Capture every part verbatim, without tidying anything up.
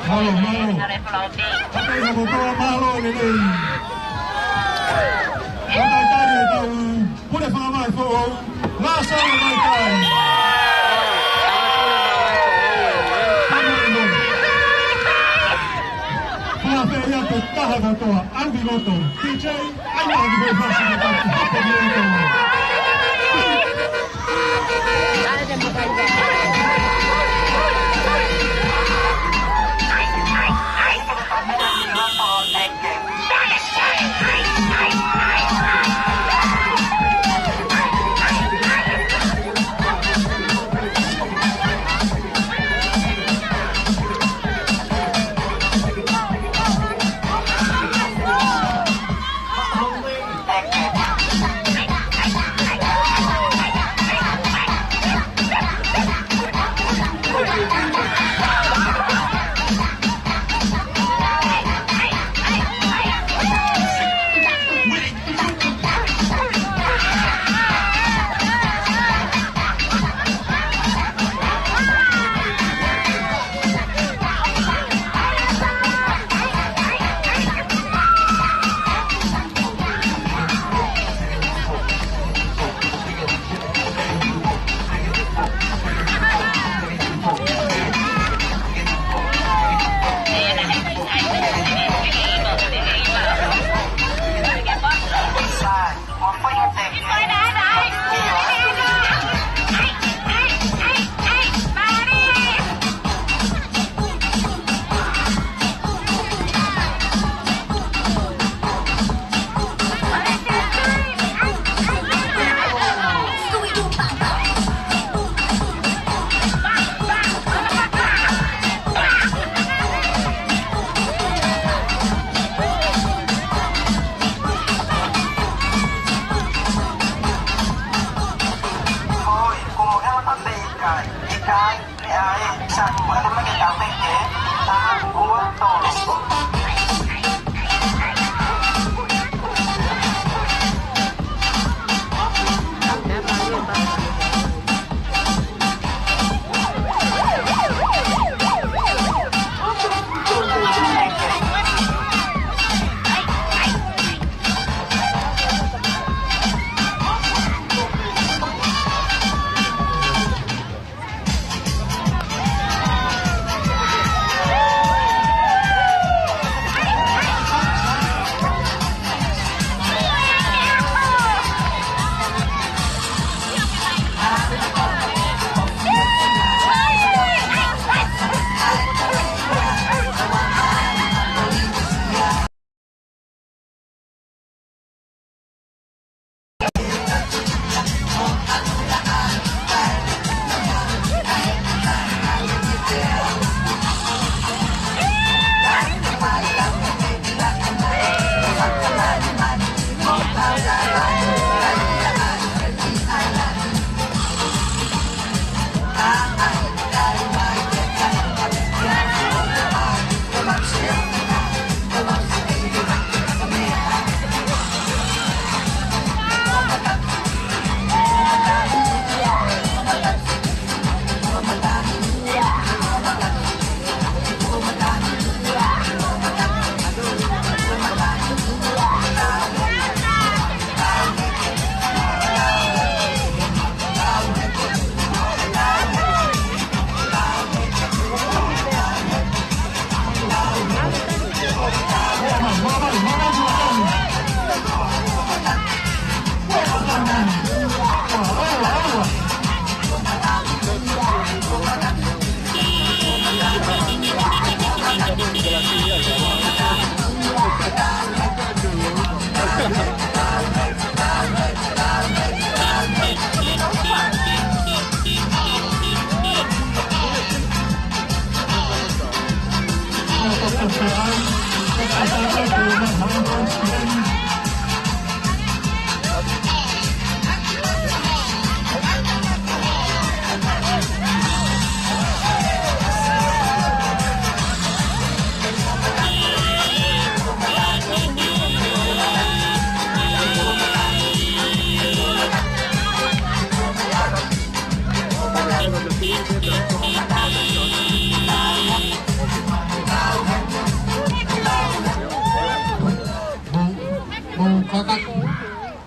Mālō, mālō. Kātaki kotoa, mālō lelei. Fakatalitali ʻetau pule fakavaʻe foʻou. Lāsalo Maitai. Pule fea ia te taha kotoa. ʻAlu ki loto. D J, ʻai mai ki he fasi ke tau hape ki loto.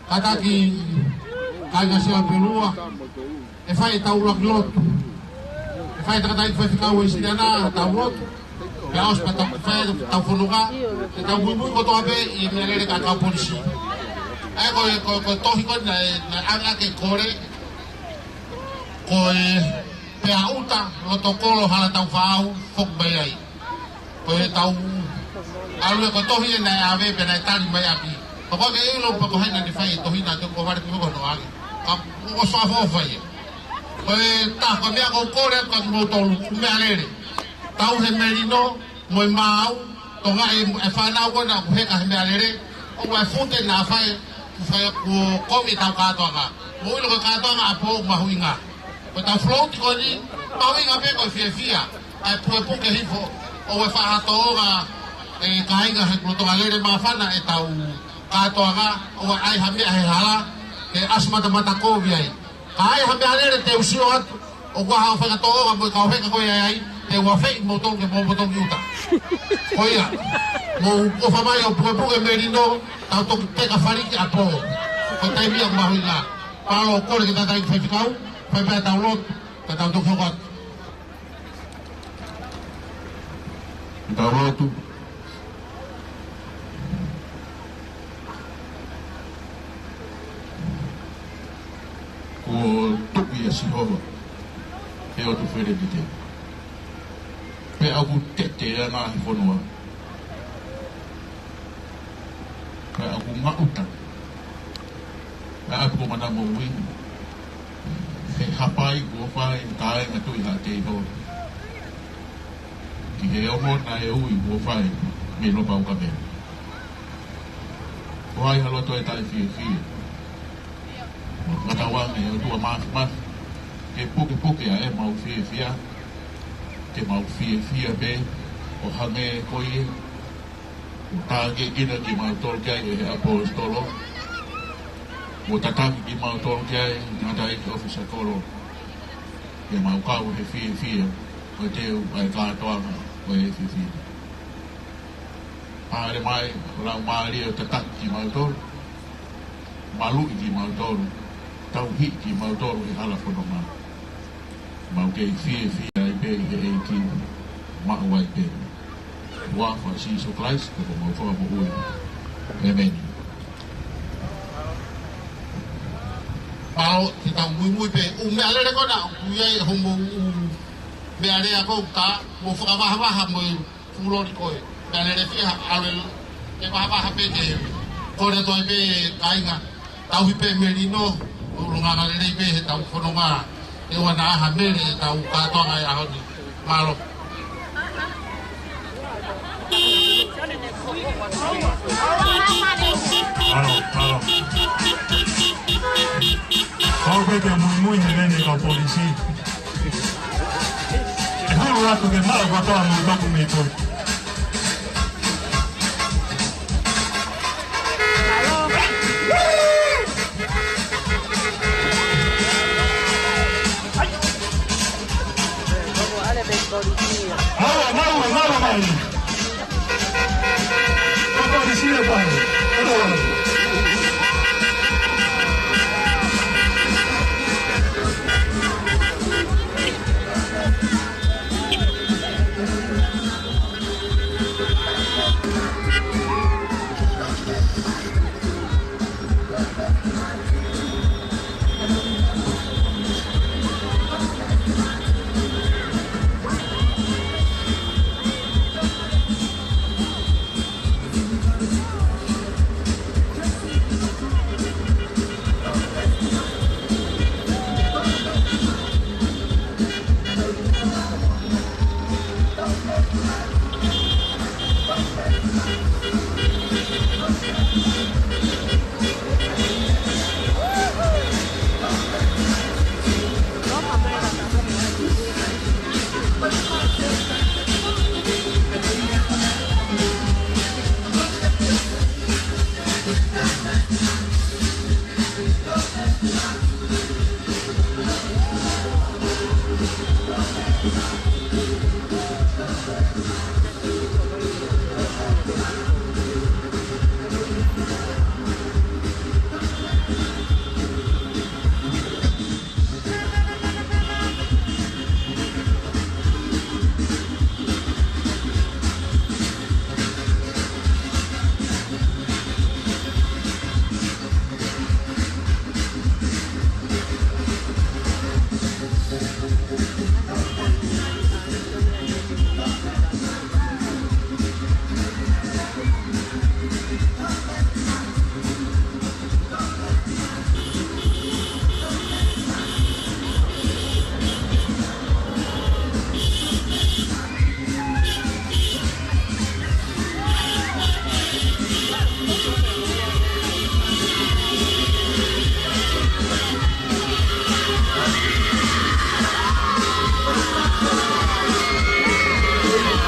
Kātaki, kāinga Siaopelua, ʻe fai ʻetau ʻuluaki lotu. ʻE fai ʻe he tangataʻeiki faifekau ʻo e Siliana ʻetau lotu. Pea ʻosi pea tau fai ʻetau fononga, ʻetau muimui kotoa pē ʻi he meʻalele ʻa e kau polisi. ʻA ia ko e, ko e, ko e tohi ko eni naʻe, naʻe ʻoange ke kole, ko e Peauta, Lotokolo, Halataufaʻau, foki mai ai. Ko ʻetau ʻalu ia ko e tohi ē naʻe ʻave pea naʻe tali mai ʻaki. Pea ko e ke ʻilo pe ko hai naʻa ne fai e tohi naʻe teu ko vale kuo ko noa ake. Ka ko, ko soa fo fai ia. Ko e taha ko e meʻa ko e kole atu kia kimoutolu, ʻū meʻalele. Tauhi e melino, mo e maau, Tonga e, e fānau ko ena ʻoku heka he meʻalele, ʻoku ʻi ai e fute naʻa fai, kuo fai kuo kovi ʻetau kātoanga. Mou ʻilo ko e kātoanga ʻapō mahuʻinga. Ko ʻetau float ko eni, mahuʻinga pē ko e fiefia, ʻa e pukepuke hifo, ʻo e faʻahinga tōʻonga, ʻe kāinga he kuo Tonga lele māfana ʻetau kātoanga, ʻo ʻai ha meʻa he hala, ke ʻasi matamata kovi ai. Ka ʻi ai ha meʻalele te u sio atu, ʻoku ʻi ai ha faʻahinga tōʻonga mo e kau heka ko ia ai, te u afeʻi moutolu ke mou moutolu ki ʻuta. Ko ia, mou ʻofa mai ʻo pukepuke melino, tau toki teka faliki ʻapō. Ko e taimi ia mahuʻinga. Mālō, kole ki he tangataʻeiki faifekau, fai pē ʻetau lotu, ka tau toki hoko atu. Tau lotu. Kuo tuʻi ʻa Sihova, he ʻOtu Feletete. Pea ʻoku teteanga he fonua. Pea ʻoku ngaʻuta. Pea ʻoku mana moʻui. He hapai kuo fai, kāinga Tuʻi Haʻateiho. Ki he ongo naʻe ui kuo fai, mei Lopaukamea. Ko hai ha loto ʻe taʻefiefia. Mo ngata wā mei he ʻOtua Māfimafi. Ke pukepuke ʻa ʻemau fiefia. Ke mau fiefia pē, ʻo hangē ko ia. Kuo tākiekina kimautolu ki ai ʻe he ʻaposetolo. Kuo tataki kimautolu ki ai, ngata ai ki ʻofisa kolo. Ke mau kau he fiefia, ʻo teu ʻa e kātoanga ʻo e fiefia. Pale mai, ʻo lau mālie ʻo tataki kimautolu. Maluʻi kimautolu, tauhi kimautolu he hala fononga. Mau kei fiefia ai pē ʻi he ʻEiki, maʻu ai pē. Huafa ʻo Sīsū Kalaisi, ko homau Fakamoʻui. ʻĒmeni. Mālō, ke tau muimui pē, ʻū meʻalele ko ena, ʻoku ʻi ai hoʻomou ʻū meʻalele ko ē, ka mou fakavahavaha mo e fuʻu loli ko ē. Meʻalele fiha, ʻalu e, ke vahavaha pē ke, kole atu ai pē kāinga. Tauhi pē melino, ʻulungaanga lelei pē heʻetau fononga, ʻe ʻoua naʻa ha mele ʻetau kātoanga ʻi he ʻaho ni. Mālō. Mālō, mālō. Kau pē ke muimui he lele kau polisi. ʻE hulu atu ke maʻu kotoa mo toku mei toi. Mālō, mālō, mālō mai. Ko e polisi ē pau.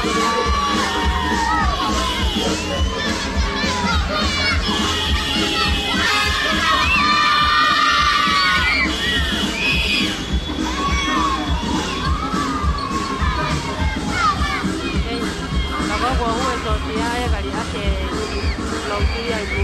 Ka ko e kua hue sotia e kali ake lau kia i ku.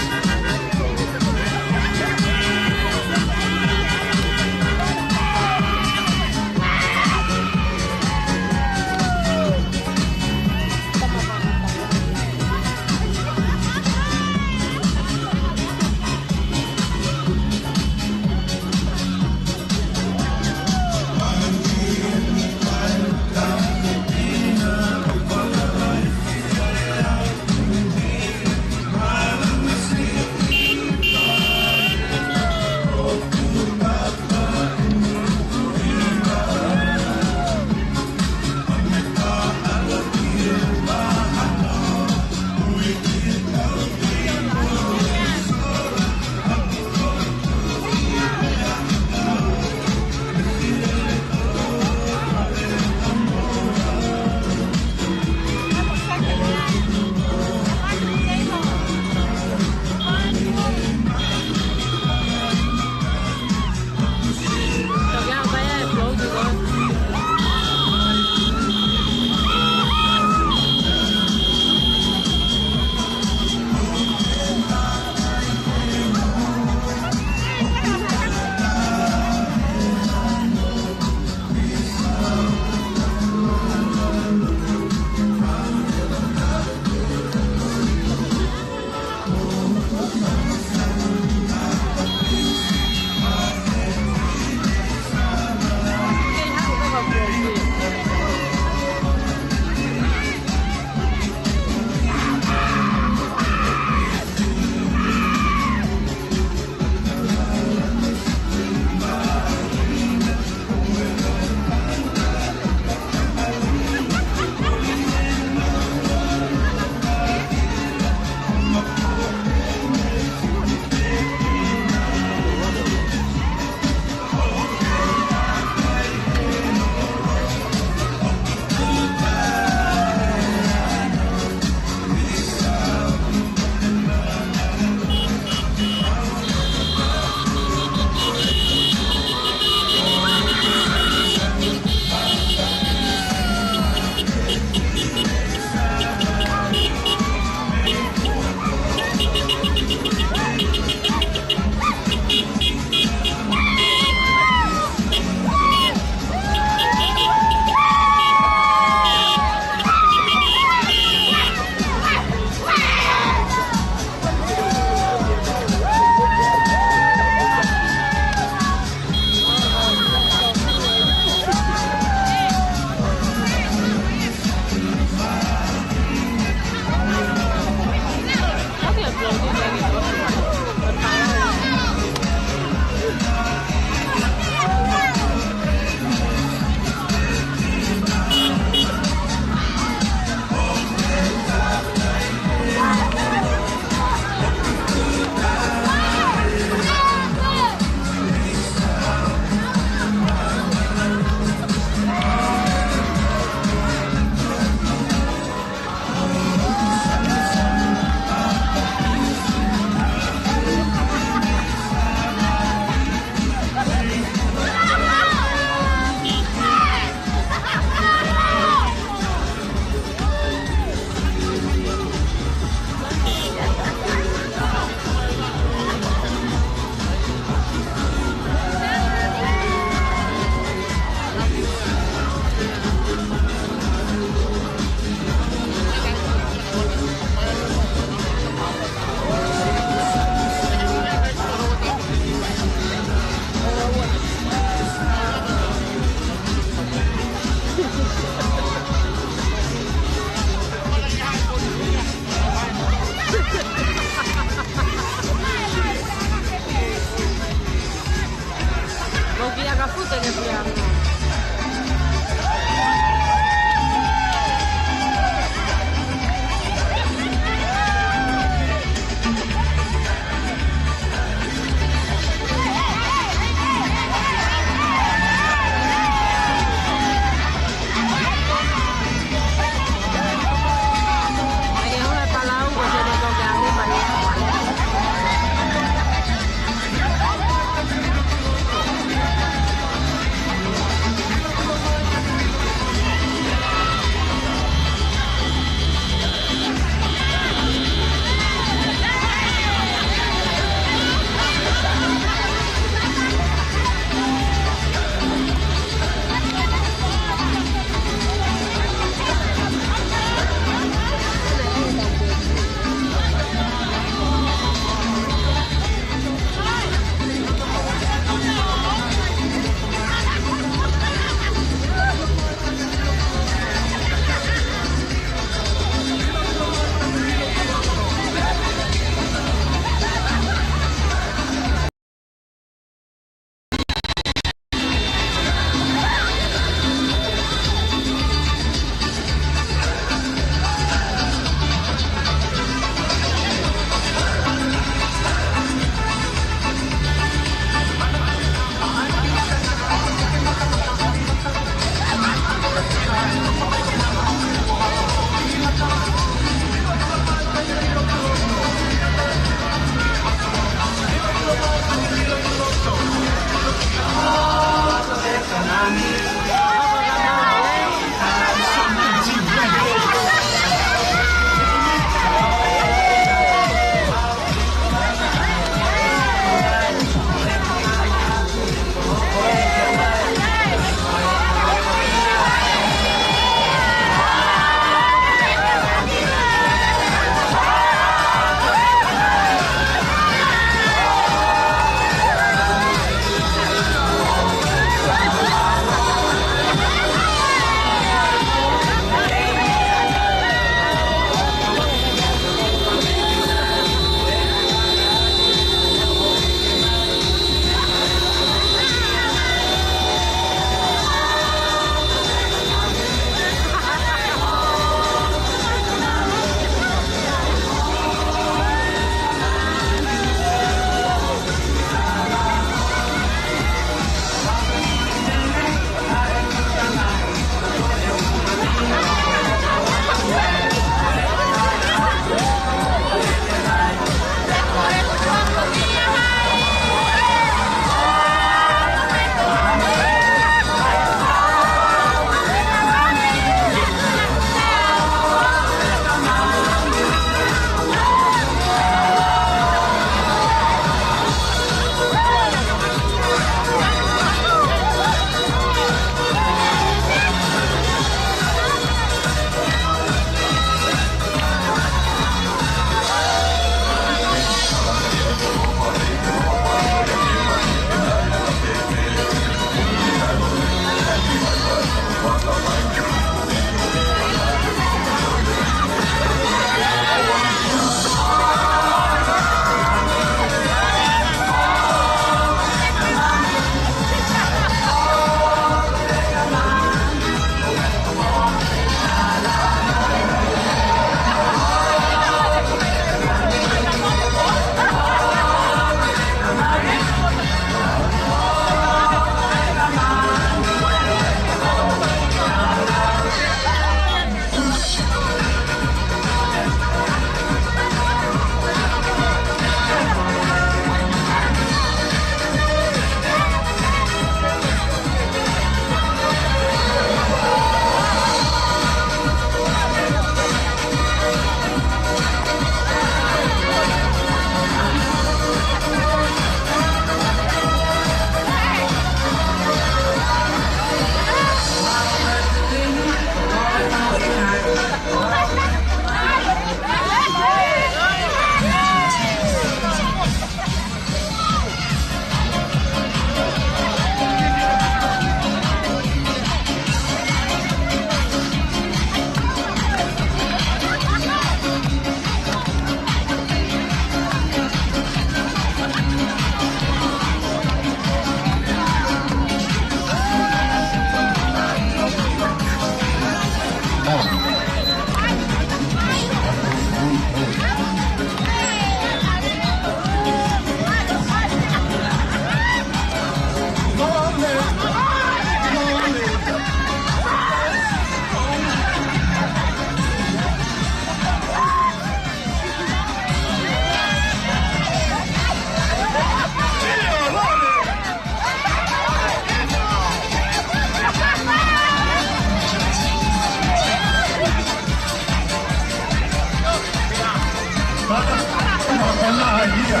Ia.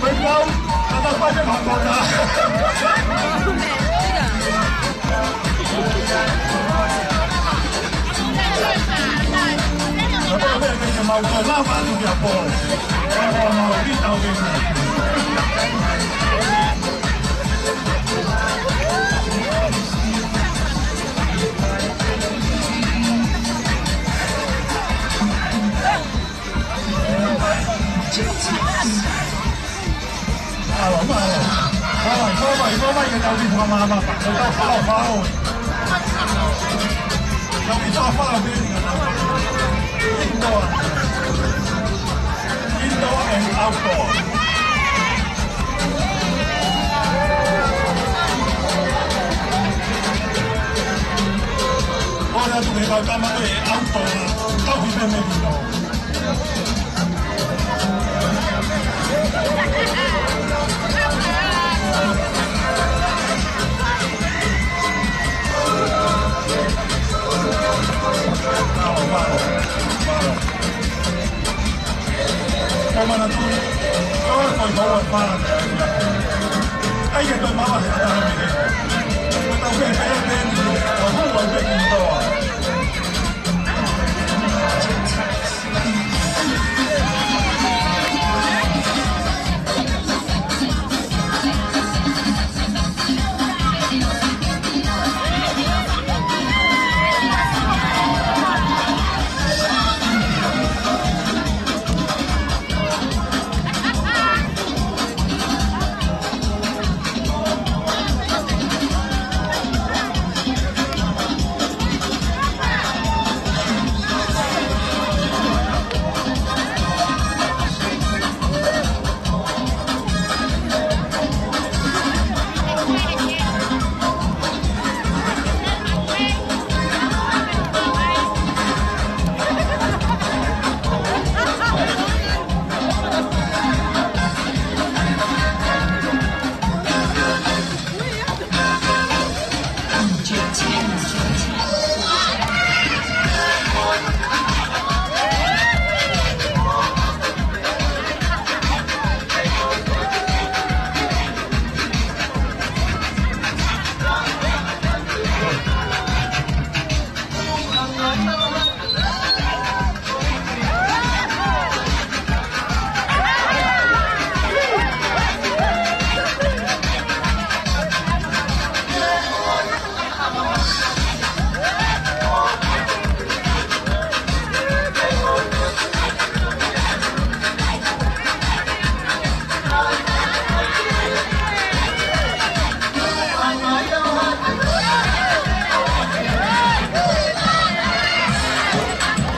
Mai pau, ata pate makona. Ata pate ke mau ke lava atu ki a pō. Mau mau ki tau ke. Mālō, mālō. Mālō, mālō, mālō, mālō, ke tau ki whakamāmā. Ke tau whao, whao. Tau ki whao, whao, ke tau. Indoor. Indoor and outdoor. ʻOua atu ke tau tama e outdoor. Tau ki pē mei indoor. Ko mana tu, ko ko ko wa pa. Ai ke to ma wa he ta me. Ko ta pe pe pe ni, ko hu wa pe ki to.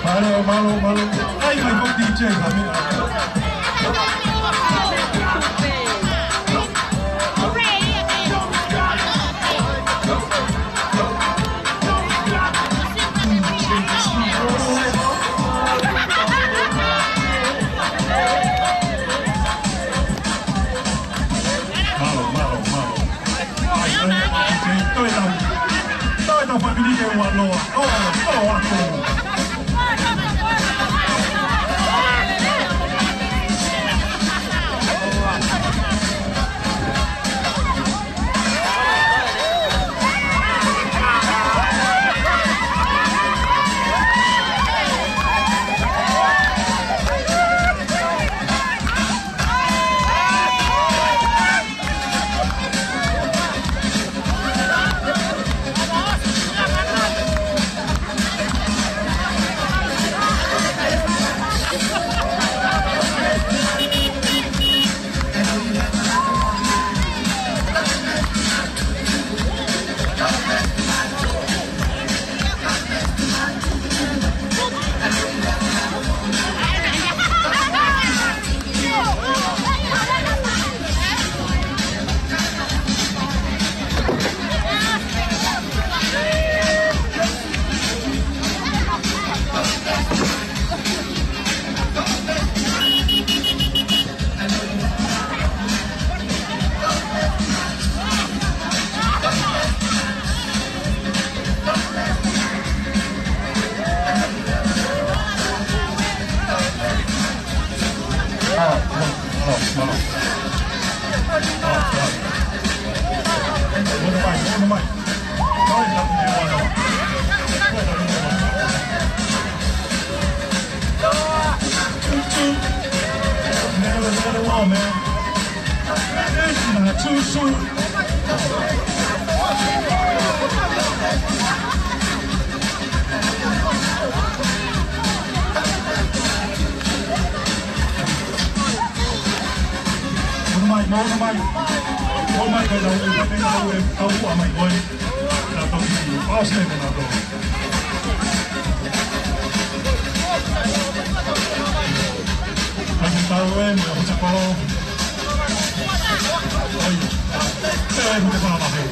Mālō, mālō, mālō. Ai, mai ko D J, kami. Mālō, mālō, mālō. Ai, ai, ai, ai, toe tau. Toe tau fāmili ke ua loa. Oh, oh, aku. Sui. Ō mai, ō mai. Ō mai, kai lau, kai lau, e, kau ua mai, oi. Na toki, paus ne, na toki. Kai tau e, mo, o te kolo. Oi. E, mo te kolo, mahe.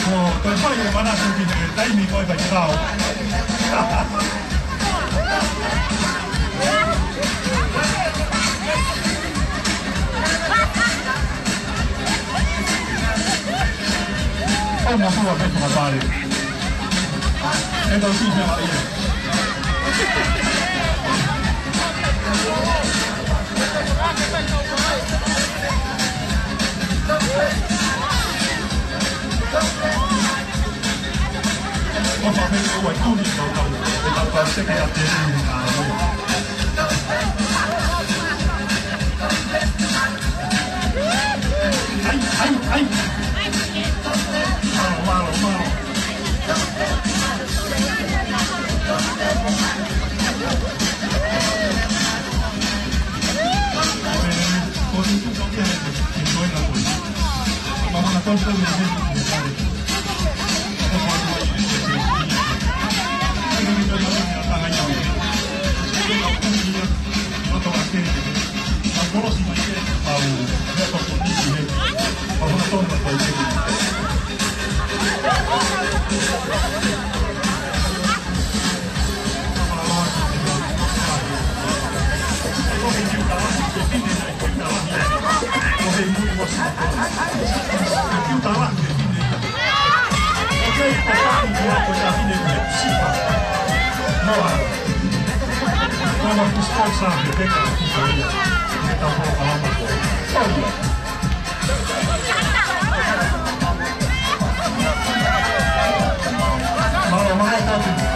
Ko, ko e fai e manatu ki he taimi ko e fai tau. ʻO na fua pe fakapale. E tau si fea ia. Ai, ai, ai. Mālō, mālō, mālō.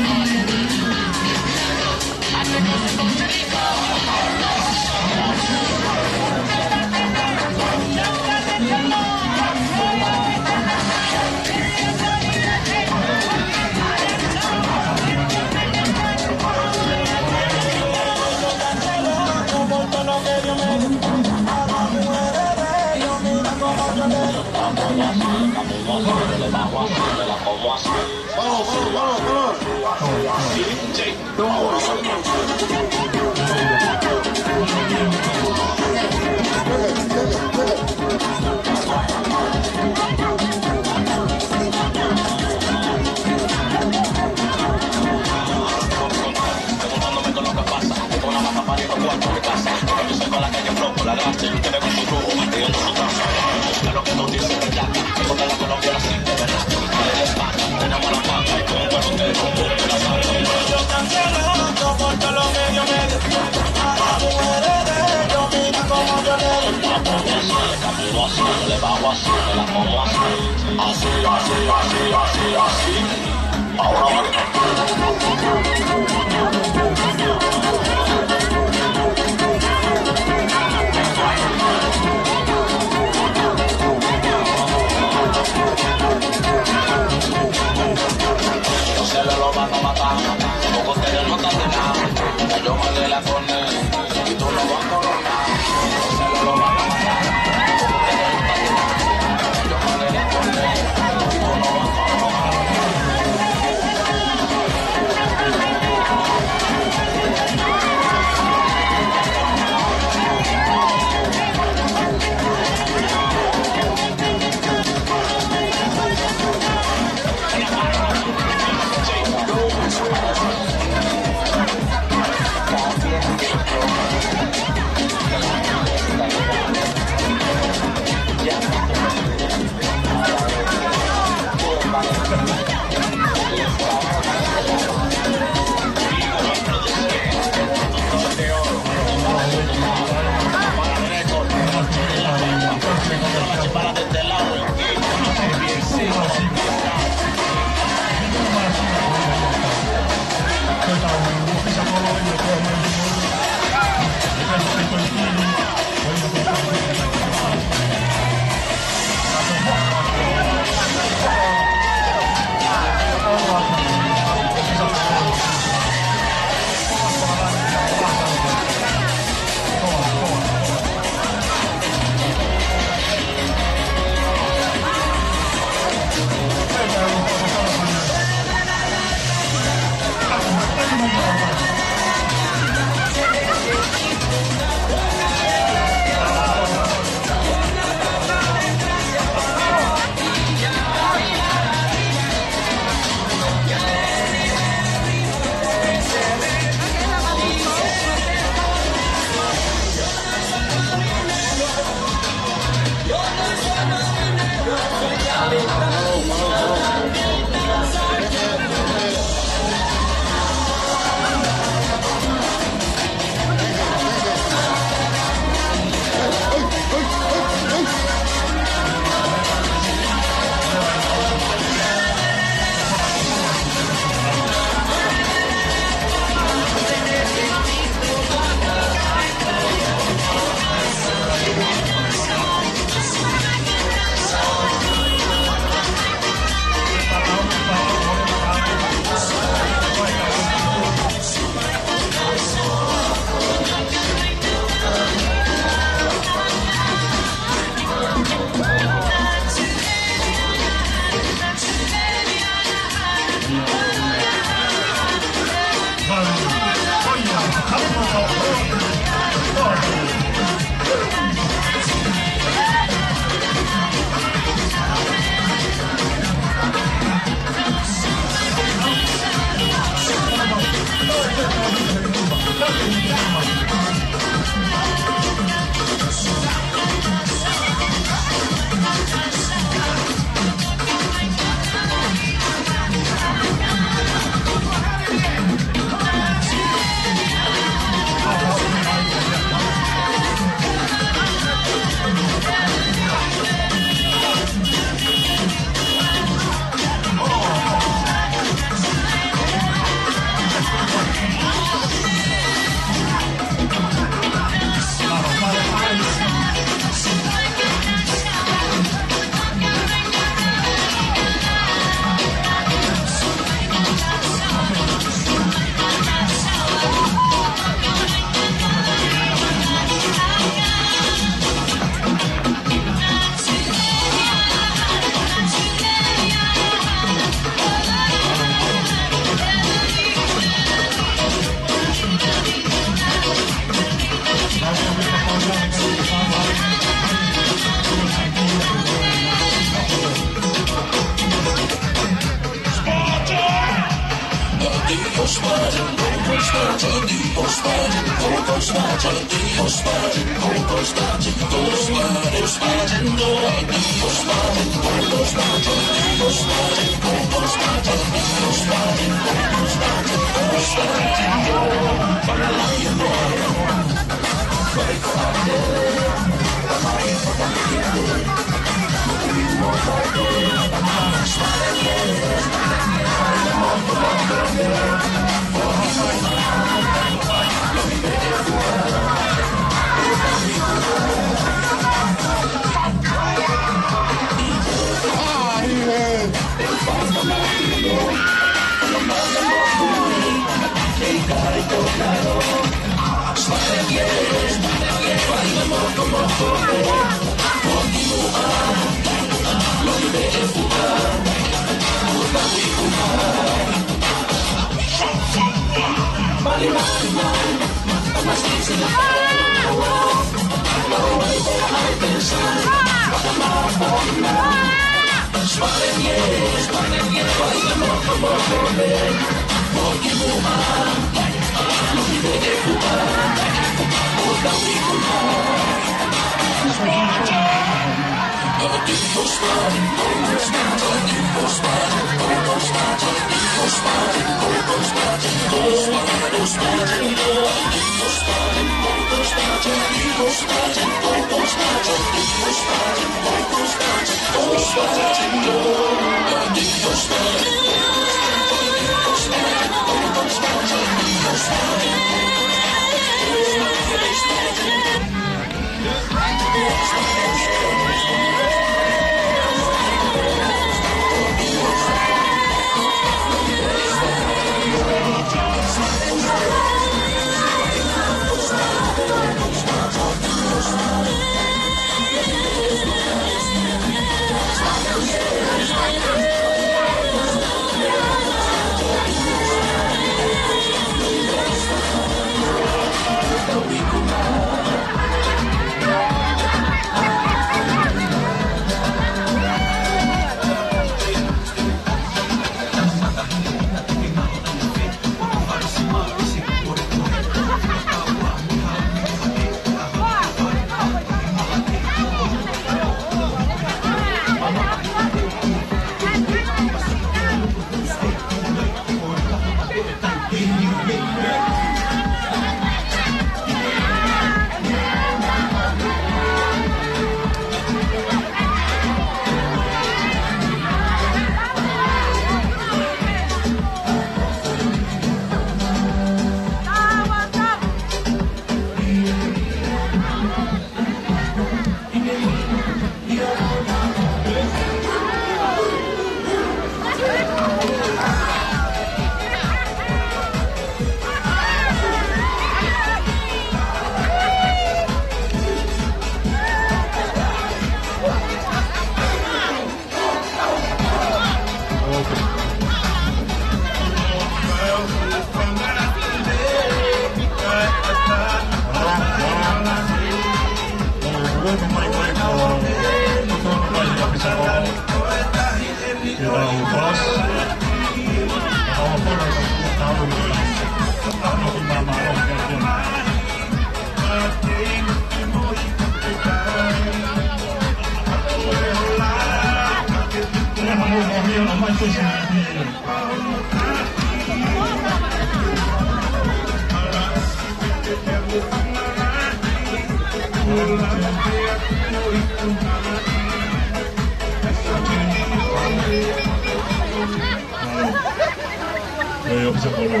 Ē, ʻoku se kolo.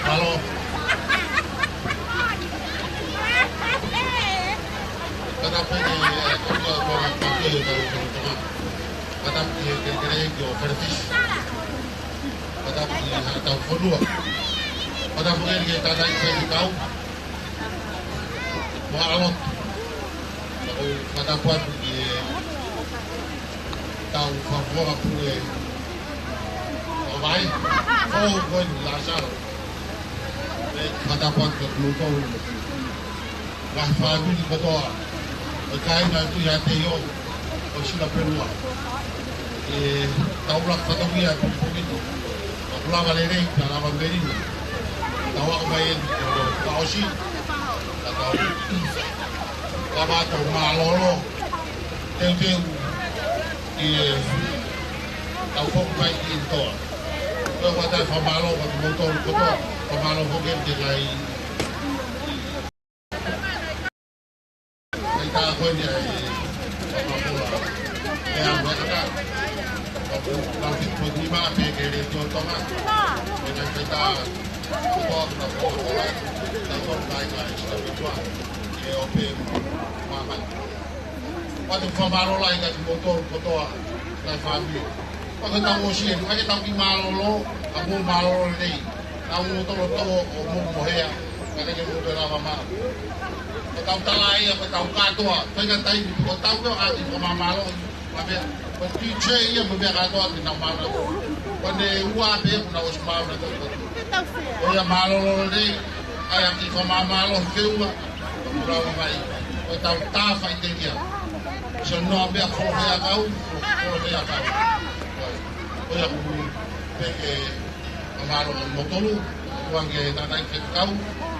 Mālō. Kātaki pē ki he, ē, ko e, ko e, ko e, ko e, ko e, ko e, kātaki ki he, ki he, ki he, ki he, ʻo Felefisi. Kātaki ki he, ʻa e tau fonua. Kātaki ki he, ki he, kātaki ki he, ki he tau. Mo e ʻAlo. Ka ʻoku ou fakatapu atu ki he tau fakafofonga pule ʻo Vai. ʻO ko e Lasalo. ʻE fakatapu atu ki he Pulutau. Ngaahi fāmili kotoa. ʻO e kāinga atu ia te io. ʻO Sila Pelua. ʻE, tau laka fatongia ko pokito. Tau lava lelei, tau lava melino. Tau ako mai eni, tau lava ʻosi. Tau lava tau mālōlō. Teuteu ʻi he tau foki mai ki he toa. Ko e ʻoatu e fakamālō, ko e moutolu kotoa. Fakamālō foki ki he kakai. Kaitā ko eni ʻa e fakapola ʻa e ʻaho ni. Ka ko e lau fitu poini nima pē ki he Letiō Tonga. Pea kaitā ko e fakapola, ka ko e kaitā ki he ʻapi ʻa e ʻOtua, ʻe ʻope māmani. ʻOatu e fakamālō lahi kiate kimoutolu kotoa, kae fāmili. Pea ko e tau ʻosi eni, ʻai ke tau kiʻi mālōlō, ka mou mālōlō lelei. Tau tolo tolo ʻo mou mohe, ka te ke mou pē lava mā. Ko ʻetau tala ia, ko ʻetau kātoa, ko e ka taimi, ko ʻetau pē ʻaki fakamālō, ma pea, ko e DJ ia, ma pea kātoa, te nau mālō. Ko ʻene ua pē, ko ʻena ʻosi mālō, ko ia mālōlō lelei, ʻai ʻaki fakamālō, ke ua, ko lava mai, ko ʻetau tā faʻiteliha. So no pea ko e ʻakau, ko e ʻakau. Ko ia ku, pē ke Fakamālō ʻa moutolu, ʻoange tangataʻi fekau,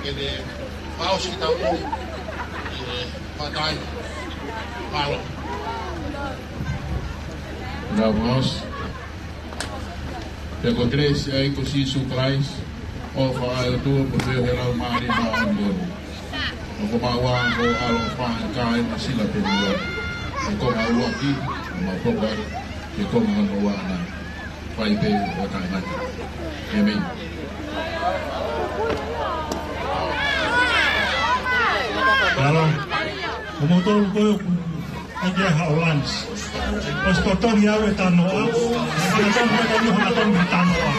ke ne fakaʻosi kitautolu, ʻi he faʻahi. Mālō. Ngā fakaʻosi. Pea ko e kelesi ʻa e ʻEiki ko Sīsū Kalaisi, ʻofa ʻa e ʻOtua, pea mo e feohi ʻa e Laumālie Māʻoniʻoni. ʻOku mau ʻa ko alo fai kai masila pe mua. ʻOku mau ʻaki, mau poko ai, ke ko mau ʻa nai. Fai pē ʻo taʻengata. ʻĒmeni. Mālō. Ko moutolu ko ē ʻoku ʻai ke haʻu lunch. ʻOsi totongi au e tanoa. Hanga tonu, hanga tonu, hanga tonu e tanoa.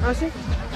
ʻAsi.